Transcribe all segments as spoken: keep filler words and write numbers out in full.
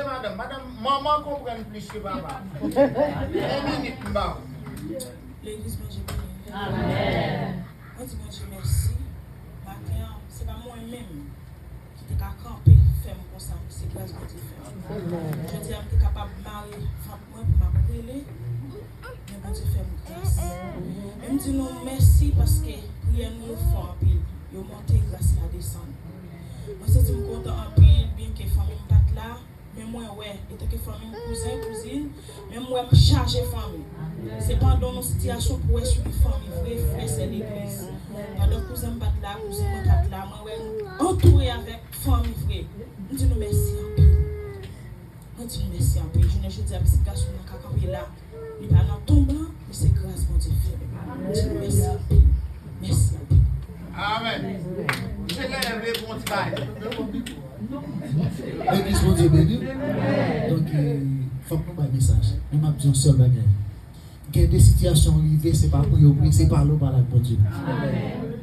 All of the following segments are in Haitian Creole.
Madanm, madanm, manman konprann plis ke papa. Yon minit, m ba w. Legliz, Bondye beni. Amèn. Mwen di Bondye mèsi. Maten an, se pa mwen menm ki te ka kanpe fè m konsa, se gras Bondye fè m. Jodi a, m te kapab mare vant mwen pou m ap rele, men Bondye fè m gras. E m di nou mèsi paske priyè nou yo fò anpil. Yo monte, gras la desann. Mwen santi m kontan anpil, byenke fanmi m pa t la, men mwen wè, etanke fanmi m, kouzen, kouzin, men m wè m chaje fanmi. Se pandan yon sitiyasyon pou wè si gen fanmi vre, frè, sè legliz. Pandan kouzen m pa t la, kouzin mwen pa t la, mwen wè nou antoure avèk fanmi vre. M di nou mèsi anpil. Mwen di nou mèsi anpil. Jounen jodi a, pitit gason m nan ka kanpe la. Li pa nan tonb lan, men se gras Bondye fè l. Mwen di nou mèsi anpil. Mèsi anpil. Amèn. Misye genlè vle pou yon ti bagay. Legliz Bondye beni. Donk, eh, fòk nou bay mesaj. Men m ap di yon sèl bagay. Gen de sitiyasyon rive, se pa pou yo priye, se pale w pale ak Bondye.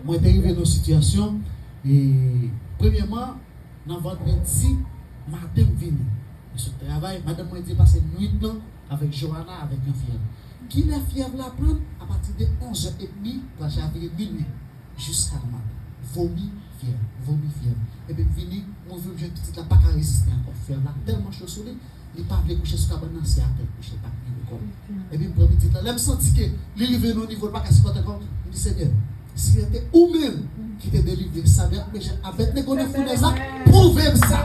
Mwen te rive nan yon sitiyasyon, e, premyèman, nan vandredi maten m vini. Mwen sot travay, madanm mwen di pase nwit lan avèk Johanna, avèk yon fyèv. Kilè fyèv la pran? Apati de onz è edmi, pral chavire minui, jiska nan maten. Vomi, fyèv, vomi, fyèv. Epi m vini, m ouvri, m jwenn pitit la pa ka reziste ankò. Fyèv la tèlman cho sou li, li pa vle kouche sou kabann nan, se atè l kouche, l pa t rive kò. Epi m pran pitit la. Lè m santi ke li rive nan yon nivo, l pa ka sipòte ankò, m di, Senyè, si se te ou menm ki te delivre Sadrak, Mechak, Abèdnego nan founèz la, pwouve m sa.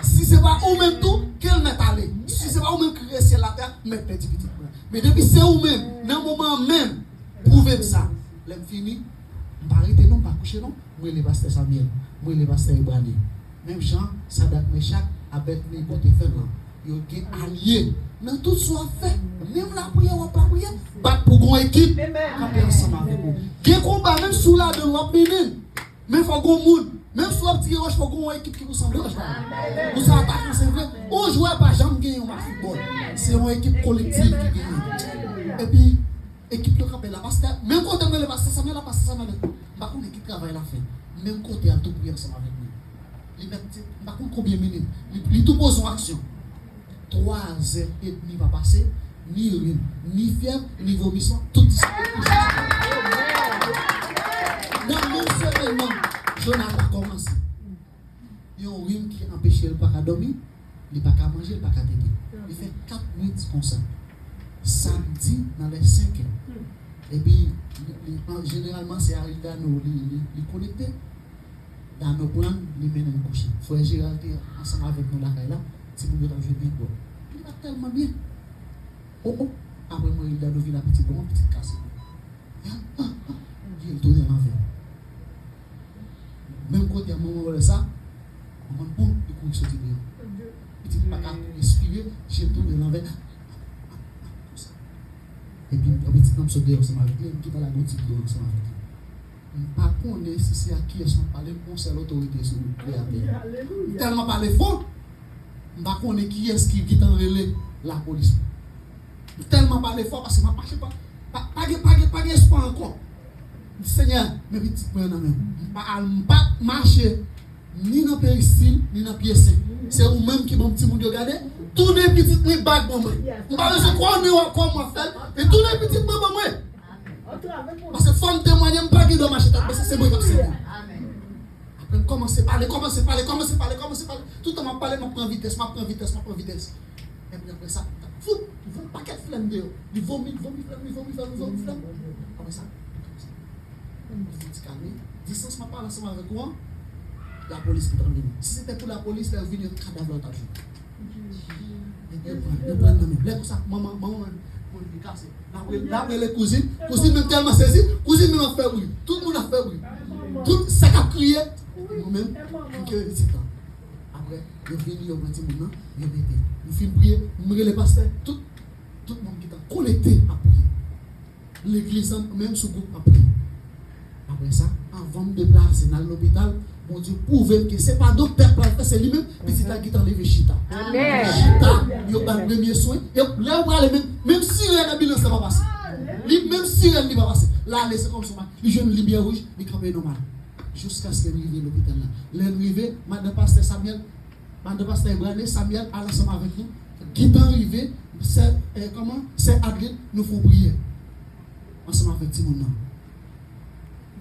Si se pa ou menm tou, ke l mèt ale. Si se pa ou menm ki kreye syèl latè, m mèt pèdi pitit mwen. Men depi se ou menm, nan moman an menm, pwouve m sa. Lè m fini, m pa rete non, m pa kouche non. M rele pastè Samuel, m rele pastè Ebranie. Menm jan, Sadrak, Mechak, Abèdnego te fè l lan. Yo gen alye nan tout sa w ap fè. Menm lapriyè w ap lapriyè, bat pou gon ekip kanpe ansanm avèk ou. Gen konba, menm si w ladan l, w ap mennen l. Men fò gon moun, menm si w ap tire wòch, fò gon ekip ki pou sanble wòch la. Ou se atakan, se vre. Yon jwè pa janm genyen yon match foutbòl. Se yon ekip kolektiv ki genyen. Epi, ekip yo kanpe la. Pastè, menm kote m rele pastè Samuel la, pastè Samuel, m pa konnen ki travay l ap fè. Menm kote a, l tou priye ansanm avèk mwen. Li mèt di, m pa konn konbyen minit. Li, li tou poze yon aksyon. Twa zè edmi pa pase, ni rim, ni fyèv, ni vomisman, tout disparet. Nan menm semèn nan, Jonathan kòmanse. Yon rim ki anpeche l pa ka dòmi, li pa ka manje, li pa ka tete. Li fè kat nwit konsa. Samdi, nan lè senk è. Epi, li, li, an, jeneralman, se Ariel Dano, li, li, li konekte. Dano pran l, li mennen l kouche. Frè Gérald te ansanm avèk nou lakay la, timoun yo t ap jwe byenbòl. Li pa t tèlman byen. O, o, apre mwen, Dano vin ak pitit bon, pitit kase. Ah, ah, ah. Vye l tounen lanvè. Menm kote a, manman wè sa, manman bon, li kouri soti deyò. Pitit pa ka respire, je l tounen lanvè. Konsa. Epi m pran pitit lan, m sot deyò ansanm avèk li, m gentan lage yon ti dlo ansanm avèk li. M pa konnen si se ak kiyès m ap pale, m gon sèl otorite sou Kreyatè a. M tèlman pale fò, m pa konnen kiyès ki gentan rele lapolis. M tèlman pale fò paske m ap mache pa, pa, pa gen, pa gen, pa gen espwa ankò. M di, Senyè, men pitit mwen nan men w. M pa al, m pa mache ni nan peristil, ni nan pye sen. Se ou menm ki ban m timoun yo gade. Tounen pitit mwen bak ban mwen. M pa bezwen konnen w ap, kòman w ap fè l, men tounen pitit mwen ban mwen. Paske fò m temwanye, m pa gen dwa mache tèt bese, se mwen k ap sèvi. Apre m kòmanse pale, kòmanse pale, kòmanse pale, kòmanse pale. Tout tan m ap pale, m ap pran vitès, m ap pran vitès, m ap pran vitès. Epi apre sa, foup, li voye yon pakèt flèm deyò. Li vomi, li vomi flèm, li vomi flèm, li vomi flèm. Apre sa, m fè yon ti kalme. Distans m ap pale ansanm avèk ou an, lapolis gentan vini. Si se te pou lapolis, lè yo vini, yo t kadav la yo t ap jwenn. Yo pran, yo pran nan men. Lè konsa, manman, manman, mwen, mwen li kase. L ap rele, l ap rele kouzin. Kouzin menm tèlman sezi, kouzin menm ap fè bri. Tout moun ap fè bri. Tout sa k ap kriye, nou menm, nou kenbe pitit lan. Apre, yo vini, yo pran timoun nan, yo mete. Nou fin priye, m rele pastè, tout, tout moun ki t ap konekte ap priye. Legliz lan, menm sou gwoup, ap priye. Apre sa, anvan m deplase n al lopital, Bondye pwouve m ke se pa doktè k pral fè, se li menm, pitit la gentan leve chita. Amèn. Chita, yo ba l premye swen, e lè yo prale menm, menm sirèn anbilans la pa pase. Li, menm sirèn li pa pase. L ale, se kòmsi li jwenn limyè wouj, li kanpe nòmal. Jiskaske n rive lopital la. Lè n rive, madanm pastè Samuel, Madan pastè Ebrane, Samuel al ansanm avèk nou. Gitan rive, sè, eh, kòman? Sè Adlin, nou fè yon priyè ansanm avèk timoun nan.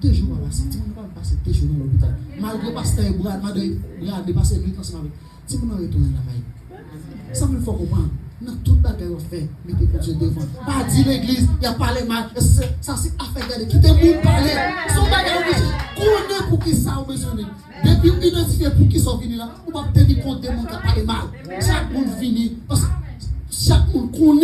De jou pa pase, timoun nan pa pase de jou nan lopital. Malgre pastè Ebrane, madan Ebrane pase nwit ansanm avèk timoun nan, retounen lakay. Sa m vle fè w konprann, nan tout bagay w ap fè, mete Bondye devan. Pa di legliz y ap pale mal. E se, sa se afè gade, kite moun pale. Se yon bagay w bezwen konnen poukisa w bezwen vin. Depi w idantifye poukisa w vini la, ou p ap teni kont de moun k ap pale mal. Chak moun vini, paske chak moun konnen